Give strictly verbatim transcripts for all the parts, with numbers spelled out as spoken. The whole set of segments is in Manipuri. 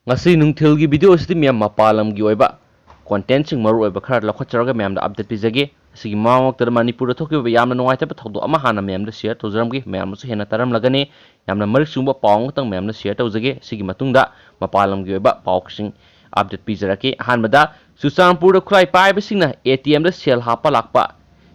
ꯉꯁꯤ ꯅꯨꯡꯊꯤꯜꯒꯤ video ꯑꯁꯤꯗꯤ ꯃꯤꯌꯥꯝ ꯃꯄꯥꯟ ꯂꯝꯒꯤ ꯑꯣꯏꯕ contentꯁꯤꯡ ꯃꯔꯨ ꯑꯣꯏꯕ ꯈꯔ ꯂꯧꯈꯠꯆꯔꯒ ꯃꯌꯥꯝꯗ update ꯄꯤꯖꯒꯦ꯫ ꯑꯁꯤꯒꯤ ꯃꯃꯥꯡꯃꯛꯇꯗ ꯃꯅꯤꯄꯨꯔꯗ ꯊꯣꯛꯈꯤꯕ ꯌꯥꯝꯅ ꯅꯨꯡꯉꯥꯏꯇꯕ ꯊꯧꯗꯣꯛ ꯑꯃ ꯍꯥꯟꯅ ꯃꯌꯥꯝꯗ share ꯇꯧꯖꯔꯝꯒꯦ꯫ ꯃꯌꯥꯝꯅꯁꯨ ꯍꯦꯟꯅ ꯇꯥꯔꯝꯂꯒꯅꯤ꯫ ꯌꯥꯝꯅ ꯃꯔꯤꯛ ꯆꯨꯝꯕ ꯄꯥꯎ ꯑꯃꯈꯛꯇꯪ ꯃꯌꯥꯝꯗ share ꯇꯧꯖꯒꯦ꯫ ꯑꯁꯤꯒꯤ ꯃꯇꯨꯡꯗ ꯃꯄꯥꯟ ꯂꯝꯒꯤ ꯑꯣꯏꯕ ꯄꯥꯎꯁꯤꯡ update ꯄꯤꯖꯔꯛꯀꯦ꯫ ꯑꯍꯥꯟꯕꯗ, ꯆꯨꯔꯆꯥꯟꯄꯨꯔꯗ ꯈꯨꯠꯂꯥꯏ ꯄꯥꯏꯕꯁꯤꯡꯅ ATMꯗ ꯁꯦꯜ ꯍꯥꯞꯄ ꯂꯥꯛꯄ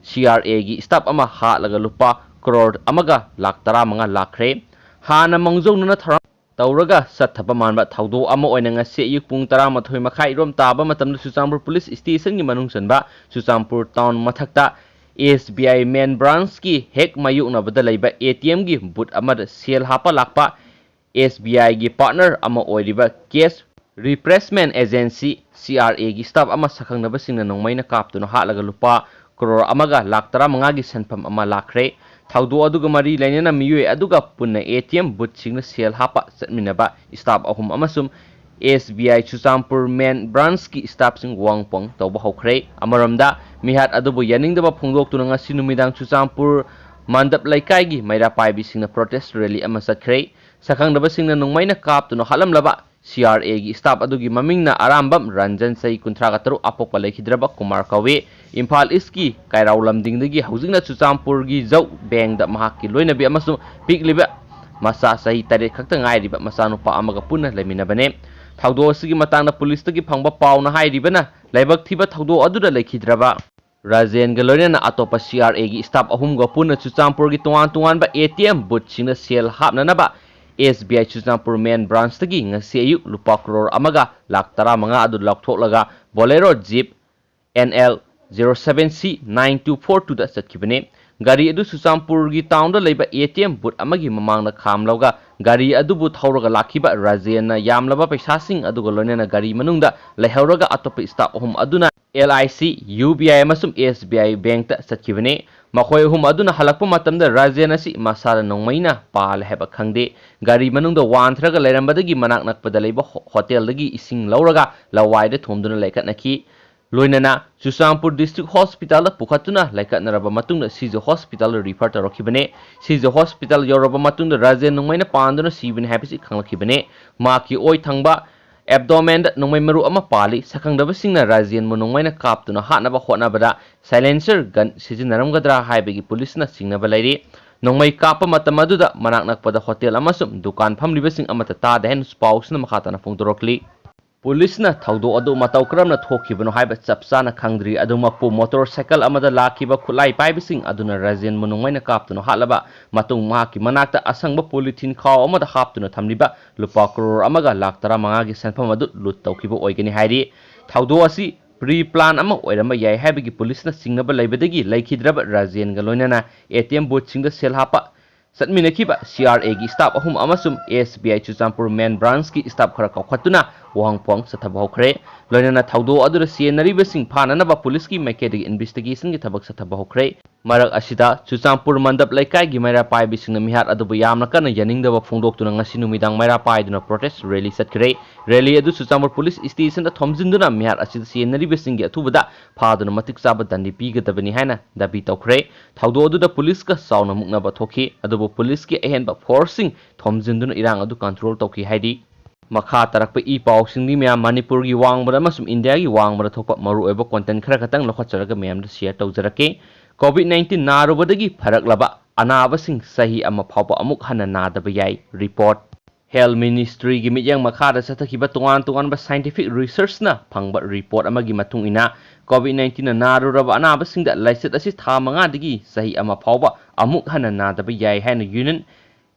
CRAꯒꯤ staff ꯑꯃ ꯍꯥꯠꯂꯒ ꯂꯨꯄꯥ ꯀ꯭ꯔꯣꯔ ꯑꯃꯒ ꯂꯥꯈ ꯇꯔꯥꯃꯉꯥ ꯂꯥꯛꯈ꯭ꯔꯦ꯫ ꯍꯥꯟꯅ ꯃꯥꯡꯖꯧꯅꯅ ꯊꯧꯔꯥꯡ ꯇꯧꯔꯒ ꯆꯠꯊꯕ ꯃꯥꯟꯕ ꯊꯧꯗꯣꯛ ꯑꯃ ꯑꯣꯏꯅ ꯉꯁꯤ ꯑꯌꯨꯛ ꯄꯨꯡ ꯇꯔꯥꯃꯥꯊꯣꯏ ꯃꯈꯥꯏ ꯔꯣꯝ ꯇꯥꯕ ꯃꯇꯝꯗ ꯆꯨꯔꯆꯥꯟꯄꯨꯔ police stationꯒꯤ ꯃꯅꯨꯡ ꯆꯟꯕ ꯆꯨꯔꯆꯥꯟꯄꯨꯔ town ꯃꯊꯛꯇ SBI main branchꯀꯤ ꯍꯦꯛ ꯃꯥꯌꯣꯛꯅꯕꯗ ꯂꯩꯕ ATMꯒꯤ booth ꯑꯃꯗ ꯁꯦꯜ ꯍꯥꯞꯄ ꯂꯥꯛꯄ SBIꯒꯤ partner ꯑꯃ ꯑꯣꯏꯔꯤꯕ Cash Replacement Agency, CRAꯒꯤ staff ꯑꯃ ꯁꯛꯈꯪꯅꯕꯁꯤꯡꯅ ꯅꯣꯡꯃꯩꯅ ꯀꯥꯞꯇꯨꯅ ꯍꯥꯠꯂꯒ ꯂꯨꯄꯥ ꯀ꯭ꯔꯣꯔ ꯑꯃꯒ ꯂꯥꯈ ꯇꯔꯥꯃꯉꯥꯒꯤ ꯁꯦꯟꯐꯝ ꯑꯃ ꯂꯥꯛꯈ꯭ꯔꯦ꯫ ꯊꯧꯗꯣꯛ ꯑꯗꯨꯒ ꯃꯔꯤ ꯂꯩꯅꯅ ꯃꯤꯑꯣꯏ ꯑꯗꯨꯒ ꯄꯨꯟꯅ ATM boothꯁꯤꯡꯗ ꯁꯦꯜ ꯍꯥꯞꯄ ꯆꯠꯃꯤꯟꯅꯕ staff ꯑꯍꯨꯝ ꯑꯃꯁꯨꯡ SBI ꯆꯨꯔꯆꯥꯟꯄꯨꯔ main branchꯀꯤ staffꯁꯤꯡ ꯋꯥꯡ ꯄꯣꯡ ꯇꯧꯕ ꯍꯧꯈ꯭ꯔꯦ꯫ ꯑꯃꯔꯣꯝꯗ, ꯃꯤꯍꯥꯠ ꯑꯗꯨꯕꯨ ꯌꯥꯅꯤꯡꯗꯕ ꯐꯣꯡꯗꯣꯛꯇꯨꯅ ꯉꯁꯤ ꯅꯨꯃꯤꯗꯥꯡ ꯆꯨꯔꯆꯥꯟꯄꯨꯔ ꯃꯟꯗꯞ ꯂꯩꯀꯥꯏꯒꯤ ꯃꯩꯔꯥ ꯄꯥꯏꯕꯤꯁꯤꯡꯅ protest rally ꯑꯃ ꯆꯠꯈ꯭ꯔꯦ꯫ ꯁꯛꯈꯪꯅꯕꯁꯤꯡꯅ ꯅꯣꯡꯃꯩꯅ ꯀꯥꯞꯇꯨꯅ ꯍꯥꯠꯂꯝꯂꯕ CRAꯒꯤ staff ꯑꯗꯨꯒꯤ ꯃꯃꯤꯡꯅ ꯑꯔꯥꯝꯕꯝ ꯔꯟꯖꯟ, ꯆꯍꯤ ꯀꯨꯟꯊ꯭ꯔꯥꯒ ꯇꯔꯨꯛ, ꯑꯄꯣꯛꯄ ꯂꯩꯈꯤꯗ꯭ꯔꯕ ꯀꯨꯃꯥꯔ ꯀꯧꯏ꯫ ꯏꯝꯐꯥꯜ Eastꯀꯤ ꯀꯥꯏꯔꯥꯎ ꯂꯝꯗꯤꯡꯗꯒꯤ ꯍꯧꯖꯤꯛꯅ ꯆꯨꯔꯆꯥꯟꯄꯨꯔꯒꯤ ꯖꯧ ꯕꯦꯡꯗ ꯃꯍꯥꯛꯀꯤ ꯂꯣꯏꯅꯕꯤ ꯑꯃꯁꯨꯡ ꯄꯤꯛꯂꯤꯕ ꯃꯆꯥ ꯆꯍꯤ ꯇꯔꯦꯠ ꯈꯛꯇ ꯉꯥꯏꯔꯤꯕ ꯃꯆꯥꯅꯨꯄꯥ ꯑꯃꯒ ꯄꯨꯟꯅ ꯂꯩꯃꯤꯟꯅꯕꯅꯤ꯫ ꯊꯧꯗꯣꯛ ꯑꯁꯤꯒꯤ ꯃꯇꯥꯡꯗ policeꯇꯒꯤ ꯐꯪꯕ ꯄꯥꯎꯅ ꯍꯥꯏꯔꯤꯕꯅ, ꯂꯥꯏꯕꯛ ꯊꯤꯕ ꯊꯧꯗꯣꯛ ꯑꯗꯨꯗ ꯂꯩꯈꯤꯗ꯭ꯔꯕ ꯔꯥꯖꯦꯟꯒ ꯂꯣꯏꯅꯅ ꯑꯇꯣꯞꯄ CRAꯒꯤ staff ꯑꯍꯨꯝꯒ ꯄꯨꯟꯅ ꯆꯨꯔꯆꯥꯟꯄꯨꯔꯒꯤ ꯇꯣꯉꯥꯟ ꯇꯣꯉꯥꯟꯕ ATM boothꯁꯤꯡꯗ ꯁꯦꯜ ꯍꯥꯞꯅꯅꯕ SBI ꯆꯨꯔꯆꯥꯟꯄꯨꯔ main branchꯇꯒꯤ ꯉꯁꯤ ꯑꯌꯨꯛ ꯂꯨꯄꯥ ꯀ꯭ꯔꯣꯔ ꯑꯃꯒ ꯂꯥꯈ ꯇꯔꯥꯃꯉꯥ ꯑꯗꯨ ꯂꯧꯊꯣꯛꯂꯒ Bolero Jeep NL zero seven C nine two four twoꯗ ꯆꯠꯈꯤꯕꯅꯤ꯫ ꯒꯥꯔꯤ ꯑꯗꯨ ꯆꯨꯔꯆꯥꯟꯄꯨꯔꯒꯤ townꯗ ꯂꯩꯕ ATM booth ꯑꯃꯒꯤ ꯃꯃꯥꯡꯗ ꯈꯥꯝꯂꯒ ꯒꯥꯔꯤ ꯑꯗꯨꯕꯨ ꯊꯧꯔꯒ ꯂꯥꯛꯈꯤꯕ ꯔꯥꯖꯦꯟꯅ ꯌꯥꯝꯂꯕ ꯄꯩꯁꯥꯁꯤꯡ ꯑꯗꯨꯒ ꯂꯣꯏꯅꯅ ꯒꯥꯔꯤ ꯃꯅꯨꯡꯗ ꯂꯩꯍꯧꯔꯒ ꯑꯇꯣꯞꯄ staff ꯑꯍꯨꯝ ꯑꯗꯨꯅ LIC, UBI ꯑꯃꯁꯨꯡ SBI bankꯇ ꯆꯠꯈꯤꯕꯅꯤ꯫ ꯃꯈꯣꯏ ꯑꯍꯨꯝ ꯑꯗꯨꯅ ꯍꯜꯂꯛꯄ ꯃꯇꯝꯗ ꯔꯥꯖꯦꯟ ꯑꯁꯤ ꯃꯁꯥꯗ ꯅꯣꯡꯃꯩꯅ ꯄꯥꯜꯂꯦ ꯍꯥꯏꯕ ꯈꯪꯗꯦ꯫ ꯒꯥꯔꯤ ꯃꯅꯨꯡꯗ ꯋꯥꯟꯊꯔꯒ ꯂꯩꯔꯝꯕꯗꯒꯤ ꯃꯅꯥꯛ ꯅꯛꯄꯗ ꯂꯩꯕ ꯍꯣ-, hotelꯗꯒꯤ ꯏꯁꯤꯡ ꯂꯧꯔꯒ ꯂꯋꯥꯏꯗ ꯊꯣꯝꯗꯨꯅ ꯂꯩꯈꯠꯅꯈꯤ꯫ ꯂꯣꯏꯅꯅ ꯆꯨꯔꯆꯥꯟꯄꯨꯔ District Hospitalꯗ ꯄꯨꯈꯠꯇꯨꯅ ꯂꯩꯈꯠꯅꯔꯕ ꯃꯇꯨꯡꯗ ꯁꯤꯖ Hospital refer ꯇꯧꯔꯛꯈꯤꯕꯅꯤ꯫ ꯁꯤꯖ Hospital ꯌꯧꯔꯕ ꯃꯇꯨꯡꯗ ꯔꯥꯖꯦꯟ ꯅꯣꯡꯃꯩꯅ ꯄꯥꯟꯗꯨꯅ ꯁꯤꯕꯅꯤ ꯍꯥꯏꯕꯁꯤ ꯈꯪꯂꯛꯈꯤꯕꯅꯤ꯫ ꯃꯍꯥꯛꯀꯤ ꯑꯣꯏ ꯊꯪꯕ ꯑꯦꯕꯗꯣꯃꯦꯟꯗ ꯅꯣꯡꯃꯩ ꯃꯔꯨ ꯑꯃ ꯄꯥꯜꯂꯤ꯫ ꯁꯛꯈꯪꯗꯕꯁꯤꯡꯅ ꯔꯥꯖꯦꯟꯕꯨ ꯅꯣꯡꯃꯩꯅ ꯀꯥꯞꯇꯨꯅ ꯍꯥꯠꯅꯕ ꯍꯣꯠꯅꯕꯗ ꯁꯥꯏꯂꯦꯟꯁꯔ ꯒꯟ ꯁꯤꯖꯤꯟꯅꯔꯝꯒꯗ꯭ꯔꯥ ꯍꯥꯏꯕꯒꯤ ꯄꯨꯂꯤꯁꯅ ꯆꯤꯡꯅꯕ ꯂꯩꯔꯤ꯫ ꯅꯣꯡꯃꯩ ꯀꯥꯞꯄ ꯃꯇꯝ ꯑꯗꯨꯗ ꯃꯅꯥꯛ ꯅꯛꯄꯗ ꯍꯣꯇꯦꯜ ꯑꯃꯁꯨꯡ ꯗꯨꯀꯥꯟ ꯐꯝꯂꯤꯕꯁꯤꯡ ꯑꯃꯠꯇ ꯇꯥꯗꯦ ꯍꯥꯏꯅ ꯄꯥꯎꯁꯤꯅ ꯃꯈꯥ ꯇꯥꯅ ꯐꯣꯡꯗꯣꯔꯛꯂꯤ꯫ ꯄꯨꯂꯤꯁꯅ ꯊꯧꯗꯣꯛ ꯑꯗꯨ ꯃꯇꯧ ꯀꯔꯝꯅ ꯊꯣꯛꯈꯤꯕꯅꯣ ꯍꯥꯏꯕ ꯆꯞ ꯆꯥꯅ ꯈꯪꯗ꯭ꯔꯤ꯫ ꯑꯗꯨꯃꯛꯄꯨ, ꯃꯣꯇꯣꯔ ꯁꯥꯏꯀꯜ ꯑꯃꯗ ꯂꯥꯛꯈꯤꯕ ꯈꯨꯠꯂꯥꯏ ꯄꯥꯏꯕꯁꯤꯡ ꯑꯗꯨꯅ ꯔꯥꯖꯦꯟꯕꯨ ꯅꯣꯡꯃꯩꯅ ꯀꯥꯞꯇꯨꯅ ꯍꯥꯠꯂꯕ ꯃꯇꯨꯡ, ꯃꯍꯥꯛꯀꯤ ꯃꯅꯥꯛꯇ ꯑꯁꯪꯕ ꯄꯣꯂꯤꯊꯤꯟ ꯈꯥꯎ ꯑꯃꯗ ꯍꯥꯞꯇꯨꯅ ꯊꯝꯂꯤꯕ ꯂꯨꯄꯥ ꯀ꯭ꯔꯣꯔ ꯑꯃꯒ ꯂꯥꯈ ꯇꯔꯥꯃꯉꯥꯒꯤ ꯁꯦꯟꯐꯝ ꯑꯗꯨ ꯂꯨꯠ ꯇꯧꯈꯤꯕ ꯑꯣꯏꯒꯅꯤ ꯍꯥꯏꯔꯤ꯫ ꯊꯧꯗꯣꯛ ꯑꯁꯤ ꯄ꯭ꯔꯤ ꯄ꯭ꯂꯥꯟ ꯑꯃ ꯑꯣꯏꯔꯝꯕ ꯌꯥꯏ ꯍꯥꯏꯕꯒꯤ ꯄꯨꯂꯤꯁꯅ ꯆꯤꯡꯅꯕ ꯂꯩꯕꯗꯒꯤ ꯂꯩꯈꯤꯗ꯭ꯔꯕ ꯔꯥꯖꯦꯟꯒ ꯂꯣꯏꯅꯅ ꯑꯦ ꯇꯤ ꯑꯦꯝ ꯕꯨꯠꯁꯤꯡꯗ ꯁꯦꯜ ꯍꯥꯞꯄ ꯆꯠꯃꯤꯟꯅꯈꯤꯕ ꯁꯤ ꯑꯥꯔ ꯑꯦꯒꯤ ꯁ꯭ꯇꯥꯐ ꯑꯍꯨꯝ ꯑꯃꯁꯨꯡ ꯑꯦꯁ ꯕꯤ ꯑꯥꯏ ꯆꯨꯔꯆꯥꯟꯄꯨꯔ ꯃꯦꯟ ꯕ꯭ꯔꯥꯟꯁꯀꯤ ꯁ꯭ꯇꯥꯐ ꯈꯔ ꯀꯧꯈꯠꯇꯨꯅ ꯋꯥꯍꯪ ꯄꯥꯎꯍꯪ ꯆꯠꯊꯕ ꯍꯧꯈ꯭ꯔꯦ꯫ ꯂꯣꯏꯅꯅ ꯊꯧꯗꯣꯛ ꯑꯗꯨꯗ ꯆꯦꯟꯅꯔꯤꯕꯁꯤꯡ ꯐꯥꯅꯅꯕ ꯄꯨꯂꯤꯁꯀꯤ ꯃꯥꯏꯀꯩꯗꯒꯤ ꯏꯟꯚꯦꯁꯇꯤꯒꯦꯁꯟꯒꯤ ꯊꯕꯛ ꯆꯠꯊꯕ ꯍꯧꯈ꯭ꯔꯦ꯫ ꯃꯔꯛ ꯑꯁꯤꯗ, ꯆꯨꯔꯆꯥꯟꯄꯨꯔ ꯃꯟꯗꯞ ꯂꯩꯀꯥꯏꯒꯤ ꯃꯩꯔꯥ ꯄꯥꯏꯕꯤꯁꯤꯡꯅ ꯃꯤꯍꯥꯠ ꯑꯗꯨꯕꯨ ꯌꯥꯝꯅ ꯀꯟꯅ ꯌꯥꯅꯤꯡꯗꯕ ꯐꯣꯡꯗꯣꯛꯇꯨꯅ ꯉꯁꯤ ꯅꯨꯃꯤꯗꯥꯡ ꯃꯩꯔꯥ ꯄꯥꯏꯗꯨꯅ ꯄ꯭ꯔꯣꯇꯦꯁ ꯔꯦꯂꯤ ꯆꯠꯈ꯭ꯔꯦ꯫ ꯔꯦꯂꯤ ꯑꯗꯨ ꯆꯨꯔꯆꯥꯟꯄꯨꯔ ꯄꯨꯂꯤꯁ ꯁ꯭ꯇꯦꯁꯟꯗ ꯊꯣꯝꯖꯤꯟꯗꯨꯅ ꯃꯤꯍꯥꯠ ꯑꯁꯤꯗ ꯆꯦꯟꯅꯔꯤꯕꯁꯤꯡꯒꯤ ꯑꯊꯨꯕꯗ ꯐꯥꯗꯨꯅ ꯃꯇꯤꯛ ꯆꯥꯕ ꯗꯟꯗꯤ ꯄꯤꯒꯗꯕꯅꯤ ꯍꯥꯏꯅ ꯗꯥꯕꯤ ꯇꯧꯈ꯭ꯔꯦ꯫ ꯊꯧꯗꯣꯛ ꯑꯗꯨꯗ ꯄꯨꯂꯤꯁꯀ ꯆꯥꯎꯅ ꯃꯨꯛꯅꯕ ꯊꯣꯛꯈꯤ, ꯑꯗꯨꯕꯨ ꯄꯨꯂꯤꯁꯀꯤ ꯑꯍꯦꯟꯕ ꯐꯣꯔꯁꯁꯤꯡ ꯊꯣꯝꯖꯤꯟꯗꯨꯅ ꯏꯔꯥꯡ ꯑꯗꯨ ꯀꯟꯇ꯭ꯔꯣꯜ ꯇꯧꯈꯤ ꯍꯥꯏꯔꯤ꯫ ꯃꯈꯥ ꯇꯥꯔꯛꯄ ꯏ ꯄꯥꯎꯁꯤꯡꯗꯤ ꯃꯌꯥꯝ ꯃꯅꯤꯄꯨꯔꯒꯤ ꯋꯥꯡꯃꯗ ꯑꯃꯁꯨꯡ ꯏꯟꯗꯤꯌꯥꯒꯤ ꯋꯥꯡꯃꯗ ꯊꯣꯛꯄ ꯃꯔꯨꯑꯣꯏꯕ ꯀꯣꯟꯇꯦꯟ ꯈꯔ ꯈꯛꯇꯪ ꯂꯧꯈꯠꯆꯔꯒ ꯃꯌꯥꯝꯗ ꯁꯤꯌꯔ ꯇꯧꯖꯔꯛꯀꯦ꯫ ꯀꯣꯚꯤꯗ ꯅꯥꯏꯟꯇꯤꯟ ꯅꯥꯔꯨꯕꯗꯒꯤ ꯐꯔꯛꯂꯕ ꯑꯅꯥꯕꯁꯤꯡ ꯆꯍꯤ ꯑꯃ ꯐꯥꯎꯕ ꯑꯃꯨꯛ ꯍꯟꯅ ꯅꯥꯗꯕ ꯌꯥꯏ꯫ ꯔꯤꯄꯣꯔꯠ꯫ ꯍꯦꯜꯊ ꯃꯤꯅꯤꯁꯇ꯭ꯔꯤꯒꯤ ꯃꯤꯠꯌꯦꯡ ꯃꯈꯥꯗ ꯆꯠꯊꯈꯤꯕ ꯇꯣꯉꯥꯟ ꯇꯣꯉꯥꯟꯕ ꯁꯥꯏꯟꯇꯤꯐꯤꯛ ꯔꯤꯁꯔꯆꯅ ꯐꯪꯕ ꯔꯤꯄꯣꯔꯠ ꯑꯃꯒꯤ ꯃꯇꯨꯡ ꯏꯟꯅ, ꯀꯣꯚꯤꯗ ꯅꯥꯏꯟꯇꯤꯟꯅ ꯅꯥꯔꯨꯔꯕ ꯑꯅꯥꯕꯁꯤꯡꯗ ꯂꯥꯏꯆꯠ ꯑꯁꯤ ꯊꯥ ꯃꯉꯥꯗꯒꯤ ꯆꯍꯤ ꯑꯃ ꯐꯥꯎꯕ ꯑꯃꯨꯛ ꯍꯟꯅ ꯅꯥꯗꯕ ꯌꯥꯏ ꯍꯥꯏꯅ ꯌꯨꯅꯤꯌꯟ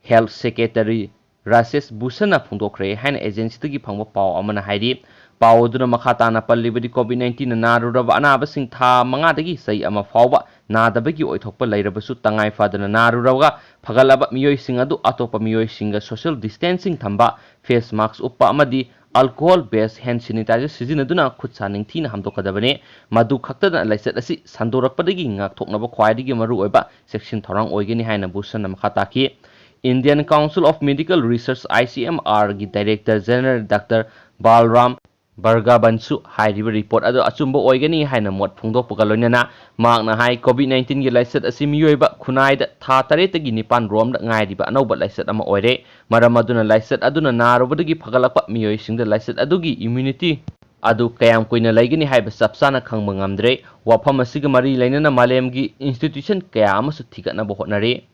ꯍꯦꯜꯊ ꯁꯦꯀ꯭ꯔꯦꯇꯔꯤ ꯔꯥꯖꯦꯁ ꯚꯨꯁꯟꯅ ꯐꯣꯡꯗꯣꯛꯈ꯭ꯔꯦ ꯍꯥꯏꯅ ꯑꯦꯖꯦꯟꯁꯤꯗꯒꯤ ꯐꯪꯕ ꯄꯥꯎ ꯑꯃꯅ ꯍꯥꯏꯔꯤ꯫ ꯄꯥꯎ ꯑꯗꯨꯅ ꯃꯈꯥ ꯇꯥꯅ ꯄꯜꯂꯤꯕꯗꯤ, ꯀꯣꯚꯤꯗ ꯅꯥꯏꯟꯇꯤꯟꯅ ꯅꯥꯔꯨꯔꯕ ꯑꯅꯥꯕꯁꯤꯡ ꯊꯥ ꯃꯉꯥꯗꯒꯤ ꯆꯍꯤ ꯑꯃ ꯐꯥꯎꯕ ꯅꯥꯗꯕꯒꯤ ꯑꯣꯏꯊꯣꯛꯄ ꯂꯩꯔꯕꯁꯨ, ꯇꯉꯥꯏ ꯐꯗꯅ ꯅꯥꯔꯨꯔꯒ ꯐꯒꯠꯂꯕ ꯃꯤꯑꯣꯏꯁꯤꯡ ꯑꯗꯨ ꯑꯇꯣꯞꯄ ꯃꯤꯑꯣꯏꯁꯤꯡꯒ ꯁꯣꯁꯤꯌꯦꯜ ꯗꯤꯁꯇꯦꯟꯁꯤꯡ ꯊꯝꯕ, ꯐꯦꯁ ꯃꯥꯁꯛ ꯎꯞꯄ ꯑꯃꯗꯤ ꯑꯜꯀꯣꯍꯣꯜ ꯕꯦꯁ ꯍꯦꯟ ꯁꯦꯅꯤꯇꯥꯏꯖꯔ ꯁꯤꯖꯤꯟꯅꯗꯨꯅ ꯈꯨꯠ ꯁꯥ ꯅꯤꯡꯊꯤꯅ ꯍꯥꯝꯗꯣꯛꯀꯗꯕꯅꯤ꯫ ꯃꯗꯨ ꯈꯛꯇꯗ ꯂꯥꯏꯆꯠ ꯑꯁꯤ ꯁꯟꯗꯣꯔꯛꯄꯗꯒꯤ ꯉꯥꯛꯊꯣꯛꯅꯕ ꯈ꯭ꯋꯥꯏꯗꯒꯤ ꯃꯔꯨꯑꯣꯏꯕ ꯆꯦꯛꯁꯤꯟ ꯊꯧꯔꯥꯡ ꯑꯣꯏꯒꯅꯤ ꯍꯥꯏꯅ ꯚꯨꯁꯟꯅ ꯃꯈꯥ ꯇꯥꯈꯤ꯫ Indian Council of Medical Research, I C M R ꯒꯤ ꯗꯥꯏꯔꯦꯛꯇꯔ ꯖꯦꯅꯔꯦꯜ ꯗꯥꯛꯇꯔ ꯕꯥꯜꯔꯥꯝ ꯕꯔꯒꯥꯕꯟꯁꯨ ꯍꯥꯏꯔꯤꯕ ꯔꯤꯄꯣꯔꯠ ꯑꯗꯨ ꯑꯆꯨꯝꯕ ꯑꯣꯏꯒꯅꯤ ꯍꯥꯏꯅ ꯃꯣꯠ ꯐꯣꯡꯗꯣꯛꯄꯒ ꯂꯣꯏꯅꯅ ꯃꯍꯥꯛꯅ ꯍꯥꯏ, ꯀꯣꯚꯤꯗ ꯅꯥꯏꯟꯇꯤꯟꯒꯤ ꯂꯥꯏꯆꯠ ꯑꯁꯤ ꯃꯤꯑꯣꯏꯕ ꯈꯨꯟꯅꯥꯏꯗ ꯊꯥ ꯇꯔꯦꯠꯇꯒꯤ ꯅꯤꯄꯥꯟ ꯔꯣꯝꯗ ꯉꯥꯏꯔꯤꯕ ꯑꯅꯧꯕ ꯂꯥꯏꯆꯠ ꯑꯃ ꯑꯣꯏꯔꯦ꯫ ꯃꯔꯝ ꯑꯗꯨꯅ ꯂꯥꯏꯆꯠ ꯑꯗꯨꯅ ꯅꯥꯔꯨꯕꯗꯒꯤ ꯐꯒꯠꯂꯛꯄ ꯃꯤꯑꯣꯏꯁꯤꯡꯗ ꯂꯥꯏꯆꯠ ꯑꯗꯨꯒꯤ ꯏꯝꯌꯨꯅꯤꯇꯤ ꯑꯗꯨ ꯀꯌꯥꯝ ꯀꯨꯏꯅ ꯂꯩꯒꯅꯤ ꯍꯥꯏꯕ ꯆꯞ ꯆꯥꯅ ꯈꯪꯕ ꯉꯝꯗ꯭ꯔꯦ꯫ ꯋꯥꯐꯝ ꯑꯁꯤꯒ ꯃꯔꯤ ꯂꯩꯅꯅ ꯃꯥꯂꯦꯝꯒꯤ ꯏꯟꯁꯇꯤꯇ꯭ꯌꯨꯁꯟ ꯀꯌꯥ ꯑꯃꯁꯨ ꯊꯤꯒꯠꯅꯕ ꯍꯣꯠꯅꯔꯤ꯫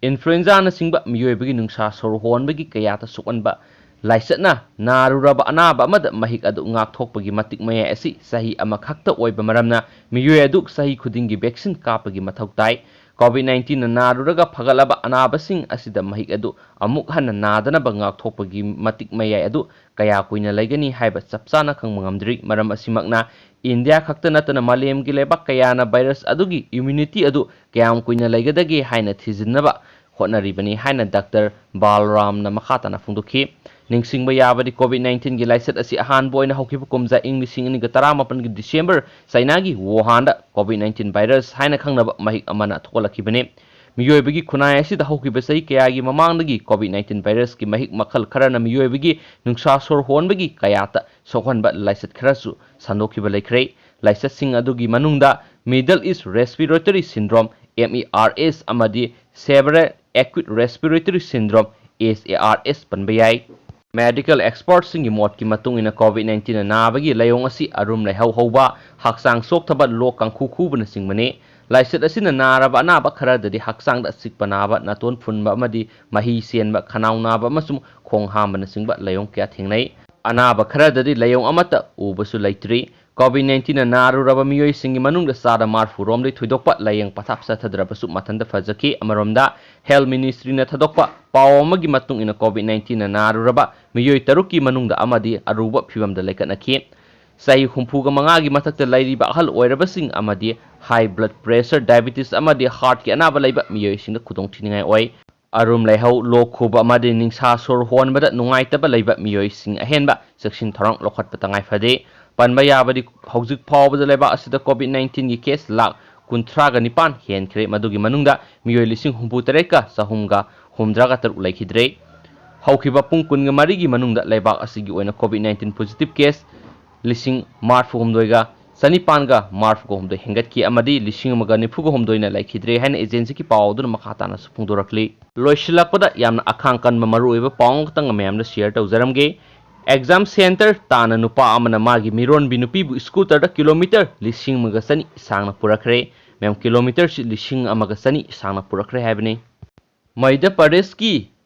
ꯏꯟꯐ꯭ꯂꯨꯑꯦꯟꯖꯥꯅꯆꯤꯡꯕ ꯃꯤꯑꯣꯏꯕꯒꯤ ꯅꯨꯡꯁꯥ ꯁꯣꯔ ꯍꯣꯟꯕꯒꯤ ꯀꯌꯥꯗ ꯁꯣꯛꯍꯟꯕ ꯂꯥꯏꯆꯠꯅ ꯅꯥꯔꯨꯔꯕ ꯑꯅꯥꯕ ꯑꯃꯗ ꯃꯍꯤꯛ ꯑꯗꯨ ꯉꯥꯛꯊꯣꯛꯄꯒꯤ ꯃꯇꯤꯛ ꯃꯌꯥꯏ ꯑꯁꯤ ꯆꯍꯤ ꯑꯃꯈꯛꯇ ꯑꯣꯏꯕ ꯃꯔꯝꯅ ꯃꯤꯑꯣꯏ ꯑꯗꯨ ꯆꯍꯤ ꯈꯨꯗꯤꯡꯒꯤ ꯚꯦꯛꯁꯤꯟ ꯀꯥꯞꯄꯒꯤ ꯃꯊꯧ ꯇꯥꯏ꯫ ꯀꯣꯚꯤꯗ ꯅꯥꯏꯟꯇꯤꯟꯅ ꯅꯥꯔꯨꯔꯒ ꯐꯒꯠꯂꯕ ꯑꯅꯥꯕꯁꯤꯡ ꯑꯁꯤꯗ ꯃꯍꯤꯛ ꯑꯗꯨ ꯑꯃꯨꯛ ꯍꯟꯅ ꯅꯥꯗꯅꯕ ꯉꯥꯛꯊꯣꯛꯄꯒꯤ ꯃꯇꯤꯛ ꯃꯌꯥꯏ ꯑꯗꯨ ꯀꯌꯥ ꯀꯨꯏꯅ ꯂꯩꯒꯅꯤ ꯍꯥꯏꯕ ꯆꯞ ꯆꯥꯅ ꯈꯪꯕ ꯉꯝꯗ꯭ꯔꯤ꯫ ꯃꯔꯝ ꯑꯁꯤꯃꯛꯅ ꯏꯟꯗꯤꯌꯥ ꯈꯛꯇ ꯅꯠꯇꯅ ꯃꯥꯂꯦꯝꯒꯤ ꯂꯩꯕꯥꯛ ꯀꯌꯥꯅ ꯚꯥꯏꯔꯁ ꯑꯗꯨꯒꯤ ꯏꯝꯌꯨꯅꯤꯇꯤ ꯑꯗꯨ ꯀꯌꯥꯝ ꯀꯨꯏꯅ ꯂꯩꯒꯗꯒꯦ ꯍꯥꯏꯅ ꯊꯤꯖꯤꯟꯅꯕ ꯍꯣꯠꯅꯔꯤꯕꯅꯤ ꯍꯥꯏꯅ ꯗꯥꯛꯇꯔ ꯕꯥꯂꯔꯥꯝꯅ ꯃꯈꯥ ꯇꯥꯅ ꯐꯣꯡꯗꯣꯛꯈꯤ꯫ ꯅꯤꯡꯁꯤꯡꯕ ꯌꯥꯕꯗꯤ, ꯀꯣꯚꯤꯗ ꯅꯥꯏꯟꯇꯤꯟꯒꯤ ꯂꯥꯏꯆꯠ ꯑꯁꯤ ꯑꯍꯥꯟꯕ ꯑꯣꯏꯅ ꯍꯧꯈꯤꯕ ꯀꯨꯝꯖꯥ ꯏꯪ ꯂꯤꯁꯤꯡ ꯑꯅꯤꯒ ꯇꯔꯥꯃꯥꯄꯟꯒꯤ ꯗꯤꯁꯦꯝꯕꯔ ꯆꯥꯏꯅꯥꯒꯤ ꯋꯨꯍꯥꯟꯗ ꯀꯣꯚꯤꯗ ꯅꯥꯏꯟꯇꯤꯟ ꯚꯥꯏꯔꯁ ꯍꯥꯏꯅ ꯈꯪꯅꯕ ꯃꯍꯤꯛ ꯑꯃꯅ ꯊꯣꯛꯍꯜꯂꯛꯈꯤꯕꯅꯤ꯫ ꯃꯤꯑꯣꯏꯕꯒꯤ ꯈꯨꯟꯅꯥꯏ ꯑꯁꯤꯗ ꯍꯧꯈꯤꯕ ꯆꯍꯤ ꯀꯌꯥꯒꯤ ꯃꯃꯥꯡꯗꯒꯤ ꯀꯣꯚꯤꯗ ꯅꯥꯏꯟꯇꯤꯟ ꯚꯥꯏꯔꯁꯀꯤ ꯃꯍꯤꯛ ꯃꯈꯜ ꯈꯔꯅ ꯃꯤꯑꯣꯏꯕꯒꯤ ꯅꯨꯡꯁꯥ ꯁꯣꯔ ꯍꯣꯟꯕꯒꯤ ꯀꯌꯥꯇ ꯁꯣꯛꯍꯟꯕ ꯂꯥꯏꯆꯠ ꯈꯔꯁꯨ ꯁꯟꯗꯣꯛꯈꯤꯕ ꯂꯩꯈ꯭ꯔꯦ꯫ ꯂꯥꯏꯆꯠꯁꯤꯡ ꯑꯗꯨꯒꯤ ꯃꯅꯨꯡꯗ Middle East Respiratory Syndrome, M E R S, ꯑꯃꯗꯤ Severe Acute Respiratory Syndrome, S A R S, ꯄꯟꯕ ꯌꯥꯏ꯫ ꯃꯦꯗꯤꯀꯦꯜ ꯑꯦꯛꯁꯄꯔꯠꯁꯤꯡꯒꯤ ꯃꯣꯠꯀꯤ ꯃꯇꯨꯡ ꯏꯟꯅ, ꯀꯣꯚꯤꯗ ꯅꯥꯏꯟꯇꯤꯟꯅ ꯅꯥꯕꯒꯤ ꯂꯥꯏꯑꯣꯡ ꯑꯁꯤ ꯑꯔꯨꯝ ꯂꯥꯏꯍꯧ ꯍꯧꯕ, ꯍꯛꯆꯥꯡ ꯆꯣꯛꯊꯕ, ꯂꯣꯛ ꯀꯥꯡꯈꯨ ꯈꯨꯕꯅꯆꯤꯡꯕꯅꯤ꯫ ꯂꯥꯏꯆꯠ ꯑꯁꯤꯅ ꯅꯥꯔꯕ ꯑꯅꯥꯕ ꯈꯔꯗꯗꯤ ꯍꯛꯆꯥꯡꯗ ꯑꯆꯤꯛꯄ ꯅꯥꯕ, ꯅꯥꯇꯣꯟ ꯐꯨꯟꯕ ꯑꯃꯗꯤ ꯃꯍꯤ ꯆꯦꯟꯕ, ꯈꯅꯥꯎ ꯅꯥꯕ ꯑꯃꯁꯨꯡ ꯈꯣꯡ ꯍꯥꯝꯕꯅꯆꯤꯡꯕ ꯂꯥꯏꯑꯣꯡ ꯀꯌꯥ ꯊꯦꯡꯅꯩ꯫ ꯑꯅꯥꯕ ꯈꯔꯗꯗꯤ ꯂꯥꯏꯑꯣꯡ ꯑꯃꯠꯇ ꯎꯕꯁꯨ ꯂꯩꯇ꯭ꯔꯤ꯫ ꯀꯣꯚꯤꯗ ꯅꯥꯏꯟꯇꯤꯟꯅ ꯅꯥꯔꯨꯔꯕ ꯃꯤꯑꯣꯏꯁꯤꯡꯒꯤ ꯃꯅꯨꯡꯗ ꯆꯥꯗ ꯃꯔꯤꯐꯨ ꯔꯣꯝꯗꯤ ꯊꯣꯏꯗꯣꯛꯄ ꯂꯥꯏꯌꯦꯡ ꯄꯊꯥꯞ ꯆꯠꯊꯗ꯭ꯔꯕꯁꯨ ꯃꯊꯟꯇ ꯐꯖꯈꯤ꯫ ꯑꯃꯔꯣꯝꯗ, ꯍꯦꯜꯊ ꯃꯤꯅꯤꯁꯇ꯭ꯔꯤꯅ ꯊꯥꯗꯣꯛꯄ ꯄꯥꯎ ꯑꯃꯒꯤ ꯃꯇꯨꯡ ꯏꯟꯅ, ꯀꯣꯚꯤꯗ ꯅꯥꯏꯟꯇꯤꯟꯅ ꯅꯥꯔꯨꯔꯕ ꯃꯤꯑꯣꯏ ꯇꯔꯨꯛꯀꯤ ꯃꯅꯨꯡꯗ ꯑꯃꯗꯤ ꯑꯔꯨꯕ ꯐꯤꯚꯝꯗ ꯂꯩꯈꯠꯅꯈꯤ꯫ ꯆꯍꯤ ꯍꯨꯝꯐꯨꯒ ꯃꯉꯥꯒꯤ ꯃꯊꯛꯇ ꯂꯩꯔꯤꯕ ꯑꯍꯜ ꯑꯣꯏꯔꯕꯁꯤꯡ ꯑꯃꯗꯤ ꯍꯥꯏ ꯕ꯭ꯂꯗ ꯄ꯭ꯔꯦꯁꯔ, ꯗꯥꯏꯕꯤꯇꯤꯁ ꯑꯃꯗꯤ ꯍꯥꯔꯠꯀꯤ ꯑꯅꯥꯕ ꯂꯩꯕ ꯃꯤꯑꯣꯏꯁꯤꯡꯗ ꯈꯨꯗꯣꯡꯊꯤꯅꯤꯡꯉꯥꯏ ꯑꯣꯏ꯫ ꯑꯔꯨꯝ ꯂꯥꯏꯍꯧ, ꯂꯣꯛ ꯈꯨꯕ ꯑꯃꯗꯤ ꯅꯤꯡꯁꯥ ꯁꯣꯔ ꯍꯣꯟꯕꯗ ꯅꯨꯡꯉꯥꯏꯇꯕ ꯂꯩꯕ ꯃꯤꯑꯣꯏꯁꯤꯡ ꯑꯍꯦꯟꯕ ꯆꯦꯛꯁꯤꯟ ꯊꯧꯔꯥꯡ ꯂꯧꯈꯠꯄ ꯇꯉꯥꯏ ꯐꯗꯦ꯫ ꯄꯟꯕ ꯌꯥꯕꯗꯤ, ꯍꯧꯖꯤꯛ ꯐꯥꯎꯕꯗ ꯂꯩꯕꯥꯛ ꯑꯁꯤꯗ ꯀꯣꯚꯤꯗ ꯅꯥꯏꯟꯇꯤꯟꯒꯤ ꯀꯦꯁ ꯂꯥꯈ ꯀꯨꯟꯊ꯭ꯔꯥꯒ ꯅꯤꯄꯥꯟ ꯍꯦꯟꯈ꯭ꯔꯦ꯫ ꯃꯗꯨꯒꯤ ꯃꯅꯨꯡꯗ ꯃꯤꯑꯣꯏ ꯂꯤꯁꯤꯡ ꯍꯨꯝꯐꯨ ꯇꯔꯦꯠꯀ ꯆꯍꯨꯝꯒ ꯍꯨꯝꯗ꯭ꯔꯥꯒ ꯇꯔꯨꯛ ꯂꯩꯈꯤꯗ꯭ꯔꯦ꯫ ꯍꯧꯈꯤꯕ ꯄꯨꯡ ꯀꯨꯟꯒ ꯃꯔꯤꯒꯤ ꯃꯅꯨꯡꯗ ꯂꯩꯕꯥꯛ ꯑꯁꯤꯒꯤ ꯑꯣꯏꯅ ꯀꯣꯚꯤꯗ ꯅꯥꯏꯟꯇꯤꯟ ꯄꯣꯖꯤꯇꯤꯚ ꯀꯦꯁ ꯂꯤꯁꯤꯡ ꯃꯔꯤꯐꯨ ꯍꯨꯝꯗꯣꯏꯒ ꯆꯅꯤꯄꯥꯟꯒ ꯃꯔꯤꯐꯨ ꯍꯨꯝꯗꯣꯏ ꯍꯦꯟꯒꯠꯈꯤ ꯑꯃꯗꯤ ꯂꯤꯁꯤꯡ ꯑꯃꯒ ꯅꯤꯐꯨꯒ ꯍꯨꯝꯗꯣꯏꯅ ꯂꯩꯈꯤꯗ꯭ꯔꯦ ꯍꯥꯏꯅ ꯑꯦꯖꯦꯟꯁꯤꯒꯤ ꯄꯥꯎ ꯑꯗꯨꯅ ꯃꯈꯥ ꯇꯥꯅꯁꯨ ꯐꯣꯡꯗꯣꯔꯛꯂꯤ꯫ ꯂꯣꯏꯁꯤꯜꯂꯛꯄꯗ ꯌꯥꯝꯅ ꯑꯈꯥꯡ ꯀꯟꯕ ꯃꯔꯨꯑꯣꯏꯕ ꯄꯥꯎ ꯑꯃꯈꯛꯇꯪ ꯃꯌꯥꯝꯗ ꯁꯤꯌꯔ ꯇꯧꯖꯔꯝꯒꯦ꯫ ꯑꯦꯛꯖꯥꯝ ꯁꯦꯟꯇꯔ ꯇꯥꯅ ꯅꯨꯄꯥ ꯑꯃꯅ ꯃꯥꯒꯤ ꯃꯤꯔꯣꯟꯕꯤ ꯅꯨꯄꯤꯕꯨ ꯁ꯭ꯀꯨꯇꯔꯗ ꯀꯤꯂꯣꯃꯤꯇꯔ ꯂꯤꯁꯤꯡ ꯑꯃꯒ ꯆꯅꯤ ꯁꯥꯡꯅ ꯄꯨꯔꯛꯈ꯭ꯔꯦ꯫ ꯃꯦꯝ, ꯀꯤꯂꯣꯃꯤꯇꯔꯁꯤ ꯂꯤꯁꯤꯡ ꯑꯃꯒ ꯆꯅꯤ ꯁꯥꯡꯅ ꯄꯨꯔꯛꯈ꯭ꯔꯦ ꯍꯥꯏꯕꯅꯤ꯫ ꯃꯙ꯭ꯌ ꯄ꯭ꯔꯗꯦꯁꯀꯤ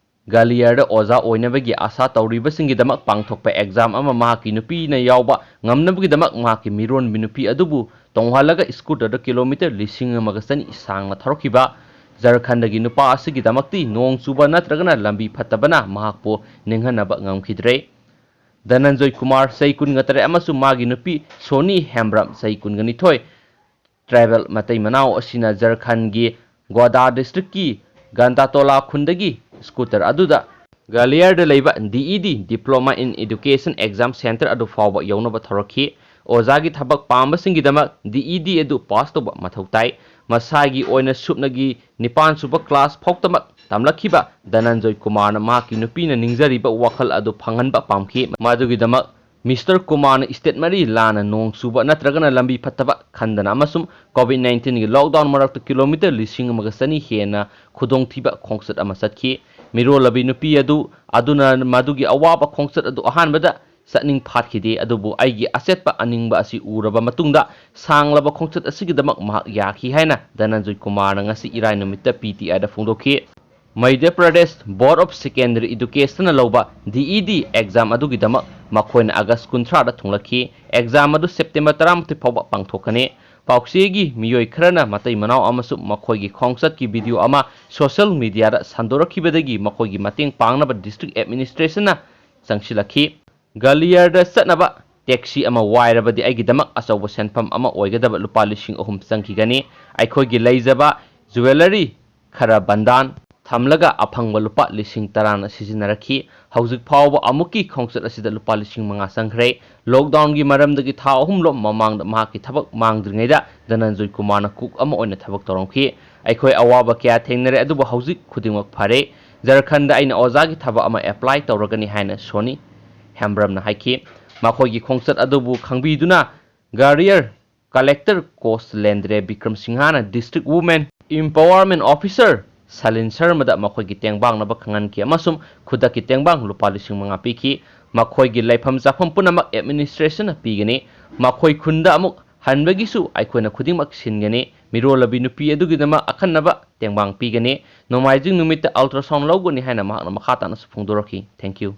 ꯒ꯭ꯋꯥꯂꯤꯌꯔꯗ ꯑꯣꯖꯥ ꯑꯣꯏꯅꯕꯒꯤ ꯑꯥꯁꯥ ꯇꯧꯔꯤꯕꯁꯤꯡꯒꯤꯗꯃꯛ ꯄꯥꯡꯊꯣꯛꯄ ꯑꯦꯛꯖꯥꯝ ꯑꯃ ꯃꯍꯥꯛꯀꯤ ꯅꯨꯄꯤꯅ ꯌꯥꯎꯕ ꯉꯝꯅꯕꯒꯤꯗꯃꯛ ꯃꯍꯥꯛꯀꯤ ꯃꯤꯔꯣꯟꯕꯤ ꯅꯨꯄꯤ ꯑꯗꯨꯕꯨ ꯇꯣꯡꯍꯜꯂꯒ ꯁ꯭ꯀꯨꯇꯔꯗ ꯀꯤꯂꯣꯃꯤꯇꯔ ꯂꯤꯁꯤꯡ ꯑꯃꯒ ꯆꯅꯤ ꯁꯥꯡꯅ ꯊꯧꯔꯛꯈꯤꯕ ꯖꯔꯈꯟꯗꯒꯤ ꯅꯨꯄꯥ ꯑꯁꯤꯒꯤꯗꯃꯛꯇꯤ ꯅꯣꯡ ꯆꯨꯕ ꯅꯠꯇ꯭ꯔꯒꯅ ꯂꯝꯕꯤ ꯐꯠꯇꯕꯅ ꯃꯍꯥꯛꯄꯨ ꯅꯤꯡꯍꯟꯅꯕ ꯉꯝꯈꯤꯗ꯭ꯔꯦ꯫ ꯙꯅꯟꯖꯣꯏ ꯀꯨꯃꯥꯔ, ꯆꯍꯤ ꯀꯨꯟꯒ ꯇꯔꯦꯠ, ꯑꯃꯁꯨꯡ ꯃꯥꯒꯤ ꯅꯨꯄꯤ ꯁꯣꯅꯤ ꯍꯦꯝꯕ꯭ꯔꯝ, ꯆꯍꯤ ꯀꯨꯟꯒ ꯅꯤꯊꯣꯏ, ꯇ꯭ꯔꯥꯏꯕꯦꯜ ꯃꯇꯩ ꯃꯅꯥꯎ ꯑꯁꯤꯅ ꯖꯔꯈꯟꯒꯤ ꯒ꯭ꯋꯥꯗꯥ ꯗꯤꯁꯇ꯭ꯔꯤꯛꯀꯤ ꯒꯟꯗꯥꯇꯣꯂꯥ ꯈꯨꯟꯗꯒꯤ ꯁ꯭ꯀꯨꯇꯔ ꯑꯗꯨꯗ ꯒ꯭ꯋꯥꯂꯤꯌꯔꯗ ꯂꯩꯕ D E D, Diploma in Education Exam Center ꯑꯗꯨ ꯐꯥꯎꯕ ꯌꯧꯅꯕ ꯊꯧꯔꯛꯈꯤ꯫ ꯑꯣꯖꯥꯒꯤ ꯊꯕꯛ ꯄꯥꯝꯕꯁꯤꯡꯒꯤꯗꯃꯛ D E D ꯑꯗꯨ ꯄꯥꯁ ꯇꯧꯕ ꯃꯊꯧ ꯇꯥꯏ꯫ ꯃꯁꯥꯒꯤ ꯑꯣꯏꯅ ꯁꯨꯞꯅꯒꯤ ꯅꯤꯄꯥꯟ ꯁꯨꯕ ꯀ꯭ꯂꯥꯁ ꯐꯥꯎꯇꯃꯛ ꯇꯝꯂꯛꯈꯤꯕ ꯙꯅꯟꯖꯣꯏ ꯀꯨꯃꯥꯔꯅ ꯃꯍꯥꯛꯀꯤ ꯅꯨꯄꯤꯅ ꯅꯤꯡꯖꯔꯤꯕ ꯋꯥꯈꯜ ꯑꯗꯨ ꯐꯪꯍꯟꯕ ꯄꯥꯝꯈꯤ꯫ ꯃꯗꯨꯒꯤꯗꯃꯛ ꯃꯤꯁꯇꯔ ꯀꯨꯃꯥꯔꯅ ꯁ꯭ꯇꯦꯠ ꯃꯔꯤ ꯂꯥꯟꯅ ꯅꯣꯡ ꯆꯨꯕ ꯅꯠꯇ꯭ꯔꯒꯅ ꯂꯝꯕꯤ ꯐꯠꯇꯕ ꯈꯟꯗꯅ ꯑꯃꯁꯨꯡ COVID nineteenꯒꯤ ꯂꯣꯛꯗꯥꯎꯟ ꯃꯔꯛꯇ ꯀꯤꯂꯣꯃꯤꯇꯔ ꯂꯤꯁꯤꯡ ꯑꯃꯒ ꯆꯅꯤ ꯍꯦꯟꯅ ꯈꯨꯗꯣꯡꯊꯤꯕ ꯈꯣꯡꯆꯠ ꯑꯃ ꯆꯠꯈꯤ꯫ ꯃꯤꯔꯣꯜꯂꯕꯤ ꯅꯨꯄꯤ ꯑꯗꯨ ꯑꯗꯨꯅ ꯃꯗꯨꯒꯤ ꯑꯋꯥꯕ ꯈꯣꯡꯆꯠ ꯑꯗꯨ ꯑꯍꯥꯟꯕꯗ ꯆꯠꯅꯤꯡ ꯐꯥꯠꯈꯤꯗꯦ, ꯑꯗꯨꯕꯨ ꯑꯩꯒꯤ ꯑꯆꯦꯠꯄ ꯑꯅꯤꯡꯕ ꯑꯁꯤ ꯎꯔꯕ ꯃꯇꯨꯡꯗ ꯁꯥꯡꯂꯕ ꯈꯣꯡꯆꯠ ꯑꯁꯤꯒꯤꯗꯃꯛ ꯃꯍꯥꯛ ꯌꯥꯈꯤ ꯍꯥꯏꯅ ꯙꯅꯟꯖꯣꯏ ꯀꯨꯃꯥꯔꯅ ꯉꯁꯤ ꯏꯔꯥꯏ ꯅꯨꯃꯤꯠꯇ PTIꯗ ꯐꯣꯡꯗꯣꯛꯈꯤ꯫ Madhya Pradesh Board of Secondary Educationꯅ ꯂꯧꯕ D E D ꯑꯦꯛꯖꯥꯝ ꯑꯗꯨꯒꯤꯗꯃꯛ ꯃꯈꯣꯏꯅ ꯑꯥꯒꯁ ꯀꯨꯟꯊ꯭ꯔꯥꯗ ꯊꯨꯡꯂꯛꯈꯤ꯫ ꯑꯦꯛꯖꯥꯝ ꯑꯗꯨ ꯁꯦꯞꯇꯦꯝꯕꯔ ꯇꯔꯥꯃꯥꯊꯣꯏ ꯐꯥꯎꯕ ꯄꯥꯡꯊꯣꯛꯀꯅꯤ꯫ ꯄꯥꯎꯆꯦꯒꯤ ꯃꯤꯑꯣꯏ ꯈꯔꯅ ꯃꯇꯩ ꯃꯅꯥꯎ ꯑꯃꯁꯨꯡ ꯃꯈꯣꯏꯒꯤ ꯈꯣꯡꯆꯠꯀꯤ ꯚꯤꯗꯤꯑꯣ ꯑꯃ ꯁꯣꯁꯤꯌꯦꯜ ꯃꯤꯗꯤꯌꯥꯗ ꯁꯟꯗꯣꯔꯛꯈꯤꯕꯗꯒꯤ ꯃꯈꯣꯏꯒꯤ ꯃꯇꯦꯡ ꯄꯥꯡꯅꯕ ꯗꯤꯁꯇ꯭ꯔꯤꯛ ꯑꯦꯗꯃꯤꯅꯤꯁꯇ꯭ꯔꯦꯁꯟꯅ ꯆꯪꯁꯤꯜꯂꯛꯈꯤ꯫ ꯒ꯭ꯋꯥꯂꯤꯌꯔꯗ ꯆꯠꯅꯕ ꯇꯦꯛꯁꯤ ꯑꯃ ꯋꯥꯏꯔꯕꯗꯤ ꯑꯩꯒꯤꯗꯃꯛ ꯑꯆꯧꯕ ꯁꯦꯟꯐꯝ ꯑꯃ ꯑꯣꯏꯒꯗꯕ ꯂꯨꯄꯥ ꯂꯤꯁꯤꯡ ꯑꯍꯨꯝ ꯆꯪꯈꯤꯒꯅꯤ꯫ ꯑꯩꯈꯣꯏꯒꯤ ꯂꯩꯖꯕ ꯖꯨꯋꯦꯂꯔꯤ ꯈꯔ ꯕꯟꯗꯥꯟ ꯊꯝꯂꯒ ꯑꯐꯪꯕ ꯂꯨꯄꯥ ꯂꯤꯁꯤꯡ ꯇꯔꯥꯅ ꯁꯤꯖꯤꯟꯅꯔꯛꯈꯤ꯫ ꯍꯧꯖꯤꯛ ꯐꯥꯎꯕ ꯑꯃꯨꯛꯀꯤ ꯈꯣꯡꯆꯠ ꯑꯁꯤꯗ ꯂꯨꯄꯥ ꯂꯤꯁꯤꯡ ꯃꯉꯥ ꯆꯪꯈ꯭ꯔꯦ꯫ ꯂꯣꯛꯗꯥꯎꯟꯒꯤ ꯃꯔꯝꯗꯒꯤ ꯊꯥ ꯑꯍꯨꯝꯂꯣꯝ ꯃꯃꯥꯡꯗ ꯃꯍꯥꯛꯀꯤ ꯊꯕꯛ ꯃꯥꯡꯗ꯭ꯔꯤꯉꯩꯗ ꯙꯅꯟꯖꯣꯏ ꯀꯨꯃꯥꯔꯅ ꯀꯨꯛ ꯑꯃ ꯑꯣꯏꯅ ꯊꯕꯛ ꯇꯧꯔꯝꯈꯤ꯫ ꯑꯩꯈꯣꯏ ꯑꯋꯥꯕ ꯀꯌꯥ ꯊꯦꯡꯅꯔꯦ, ꯑꯗꯨꯕꯨ ꯍꯧꯖꯤꯛ ꯈꯨꯗꯤꯡꯃꯛ ꯐꯔꯦ꯫ ꯖꯔꯈꯟꯗ ꯑꯩꯅ ꯑꯣꯖꯥꯒꯤ ꯊꯕꯛ ꯑꯃ ꯑꯦꯄ꯭ꯂꯥꯏ ꯇꯧꯔꯒꯅꯤ ꯍꯥꯏꯅ ꯁꯣꯅꯤ ꯍꯦꯝꯕ꯭ꯔꯝꯅ ꯍꯥꯏꯈꯤ꯫ ꯃꯈꯣꯏꯒꯤ ꯈꯣꯡꯆꯠ ꯑꯗꯨꯕꯨ ꯈꯪꯕꯤꯗꯨꯅ ꯒꯥꯔꯤꯌꯔ ꯀꯂꯦꯛꯇꯔ ꯀꯣꯁ ꯂꯦꯟꯗ꯭ꯔꯦ ꯕꯤꯀ꯭ꯔꯝ ꯁꯤꯡꯍꯥꯅ ꯗꯤꯁꯇ꯭ꯔꯤꯛ ꯋꯨꯃꯦꯟ ꯏꯝꯄꯥꯋꯔꯃꯦꯟ ꯑꯣꯐꯤꯁꯔ ꯁꯂꯤꯟ ꯁꯔꯃꯗ ꯃꯈꯣꯏꯒꯤ ꯇꯦꯡꯕꯥꯡꯅꯕ ꯈꯪꯍꯟꯈꯤ ꯑꯃꯁꯨꯡ ꯈꯨꯗꯛꯀꯤ ꯇꯦꯡꯕꯥꯡ ꯂꯨꯄꯥ ꯂꯤꯁꯤꯡ ꯃꯉꯥ ꯄꯤꯈꯤ꯫ ꯃꯈꯣꯏꯒꯤ ꯂꯩꯐꯝ ꯆꯥꯐꯝ ꯄꯨꯝꯅꯃꯛ ꯑꯦꯗꯃꯤꯅꯤꯁꯇ꯭ꯔꯦꯁꯟꯅ ꯄꯤꯒꯅꯤ꯫ ꯃꯈꯣꯏ ꯈꯨꯟꯗ ꯑꯃꯨꯛ ꯍꯟꯕꯒꯤꯁꯨ ꯑꯩꯈꯣꯏꯅ ꯈꯨꯗꯤꯡꯃꯛ ꯁꯤꯟꯒꯅꯤ꯫ ꯃꯤꯔꯣꯜꯂꯕꯤ ꯅꯨꯄꯤ ꯑꯗꯨꯒꯤꯗꯃꯛ ꯑꯈꯟꯅꯕ ꯇꯦꯡꯕꯥꯡ ꯄꯤꯒꯅꯤ꯫ ꯅꯣꯡꯃꯥꯏꯖꯤꯡ ꯅꯨꯃꯤꯠꯇ ꯑꯜꯇ꯭ꯔꯥꯁꯥꯎꯟ ꯂꯧꯒꯅꯤ ꯍꯥꯏꯅ ꯃꯍꯥꯛꯅ ꯃꯈꯥ ꯇꯥꯅꯁꯨ ꯐꯣꯡꯗꯣꯔꯛꯈꯤ꯫ Thank you꯫